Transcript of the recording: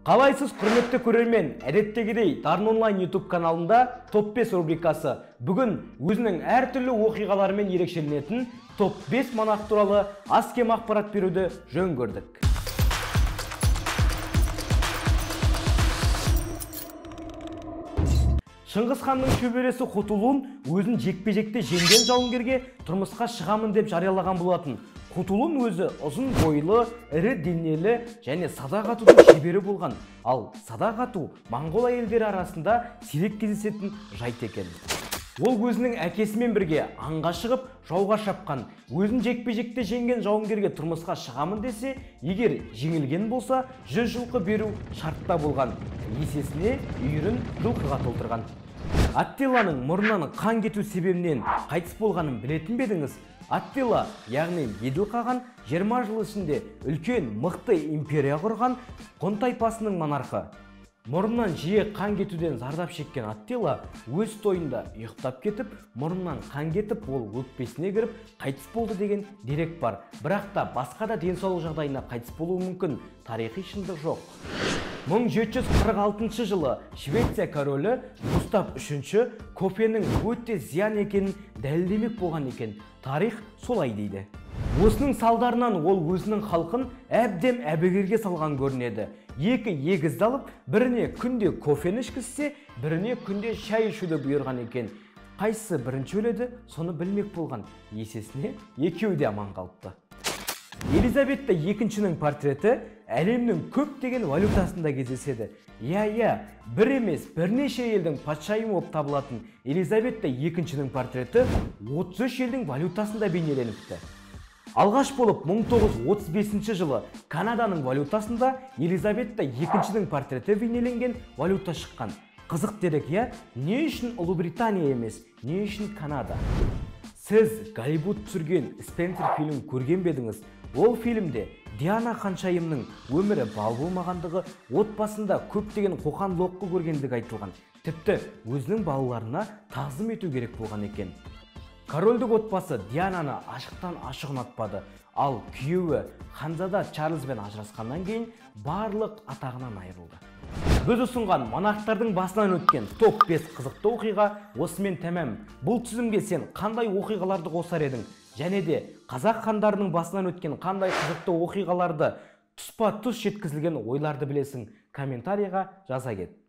Қалайсыз, құрметті көрермен, әдеттегідей Дарын онлайн YouTube каналында Топ 5 рубрикасы. Бүгін өзінің әртүрлі оқиғаларымен ерекшеленетін Топ 5 монарх туралы аз-кем ақпарат беруді жөн көрдік. Шыңғыс ханның шөбересі Хутулун өзін жекпе-жекте жеңген жауынгерге тұрмысқа шығамын деп жариялаған болатын. Хутулун өзі ұзын бойлы, ірі денелі және садақ атудың шебері болған. Ал садақ ату моңғол әйелдері арасында сирек кездесетін жайт екен. Ол өзінің әкесімен бірге аңға шығып, жауға шапқан. Өзін жекпе-жекте жеңген жауынгерге тұрмысқа шығамын десе, егер жеңілген болса, 100 жылқы беру шартта болған. Есесіне үйірін жылқыға толтырған. Аттиланың мұрнынан қан кету себебінен қайтыс болғанын білетін бе едіңіз? Аттила, яғни Еділ қаған, 20 жыл ішінде үлкен мықты империя құрған Ғұн тайпасының монархы. Мұрнынан жиі қан кетуден зардап шеккен Аттила өз тойында ұйықтап кетіп, мұрнынан қан кетіп, ол өкпесіне кіріп қайтыс болды деген дерек бар. Бірақ та басқа да денсаулық жағдайына қайтыс болуы мүмкін, тарихи шындық жоқ. 1746 жылы Швеция королі Густав III кофенің өте зиян екенін дәлелдемек болған екен. Тарих солай дейді. Осының салдарынан ол өзінің халқын әбден әбігерге салған көрінеді. Екі егізді алып, біріне күнде кофені ішкізсе, біріне күнде шай ішуді бұйырған екен. Қайсысы бірінші өледі, соны білмек болған. Есесіне екеуі де аман қалыпты. Елизаветта II-нің портреті әлемнің көптеген валютасында кездеседі. Иә, бір емес, бірнеше елдің патшайымы болып табылатын Елизаветта II-нің портреті 33 елдің валютасында бейнеленіпті. Алғаш болып 1935 жылы Канаданың валютасында Елизаветта II-нің портреті бейнеленген валюта шыққан. Қызық дерек, иә? Не үшін Ұлыбритания емес, не үшін Канада? Сіз Голливуд түсірген Спенсер фильмін көрген бе едіңіз? Ол фильмде Диана ханшайымның өмірі бал болмағандығы, отбасында көптеген қоқан-лоққы көргендігі айтылған. Тіпті өзінің балаларына тағзым ету керек болған екен. Корольдік отбасы Диананы ашықтан ашық ұнатпады. Ал күйеуі ханзада Чарльзбен ажырасқаннан кейін барлық атағынан айырылды. Біз ұсынған монархтардың басынан өткен топ 5 қызықты оқиға осымен тәмам. Бұл тізімге сен қандай оқиғаларды қосар едің? Және де қазақ хандарының басынан өткен қандай қызықты оқиғаларды тұспа-тұс жеткізілген ойларды білесің? Комментарийға жаза кет.